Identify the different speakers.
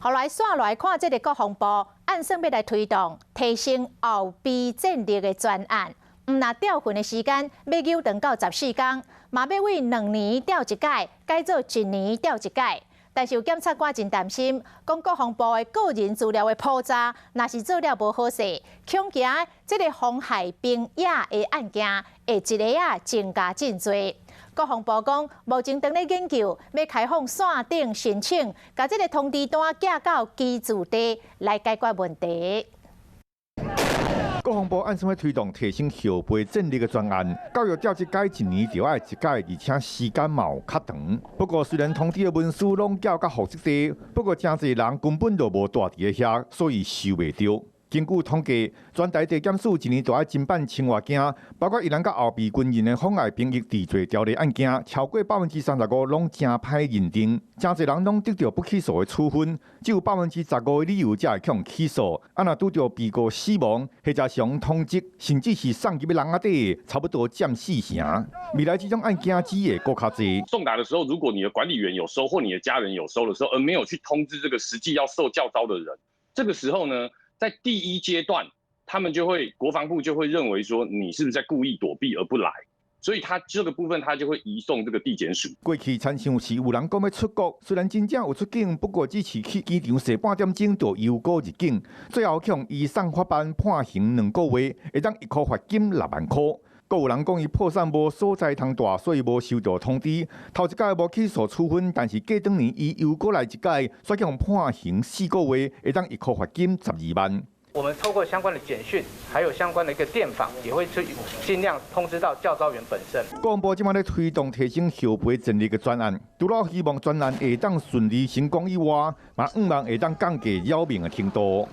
Speaker 1: 後來煞來看這个國防部按算欲來推動提升後備戰力的專案，毋但調訓的時間欲延長到14工，嘛欲為2年調一改，改做一年調一改。但是有檢察官真擔心，講國防部的個人資料的普查，若是做了無好勢，恐驚這个妨害兵役的案件會一下仔增加真濟。國防部講，目前正咧研究，欲開放線頂申請，共這个通知單寄到居住地來解決問題。
Speaker 2: 國防部按算欲推動提升後備戰力的專案，教育調一改一年就愛一改，而且時間嘛有較長。不過雖然通知的文書攏寄到戶籍地，不過誠濟人根本就無蹛佇咧遐，所以收袂著。根據統計，全台地檢署一年就愛偵辦千外件，包括一人佮後備軍人的妨礙兵役治罪條例案件，超過35%攏誠歹認定，誠濟人攏得著不起訴的處分，只有15%的理由才會予起訴。啊，若拄著被告死亡，或者是予通緝，甚至是送入去籠仔底，差不多佔四成。未來這種案件只會閣較濟。
Speaker 3: 送達的時候，如果你的管理員有收，或你的家人有收的時候，而沒有去通知這個實際要受教召的人，這個時候呢，在第一階段，他們就會國防部就會認為說你是不是在故意躲避而不來，所以他這個部分他就會移送這個地檢署。
Speaker 2: 過去親像是有人講欲出國，雖然真正有出境，不過只是去機場踅半點鐘就幽過入境，最後予移送法辦判刑2個月，會當一箍罰金6萬箍。閣有人講伊破產無所在通蹛，所以無收著通知。頭一改無起訴處分，但是過轉年伊又閣來一改，煞予判刑4個月，會當一箍罰金12萬。
Speaker 4: 我們透過相關的簡訊，還有相關的一個電訪，也會去盡量通知到教召員本身。
Speaker 2: 國防部這擺咧推動提升後備戰力的專案，除了希望專案會當順利成功以外，嘛向望會當降低擾民的程度。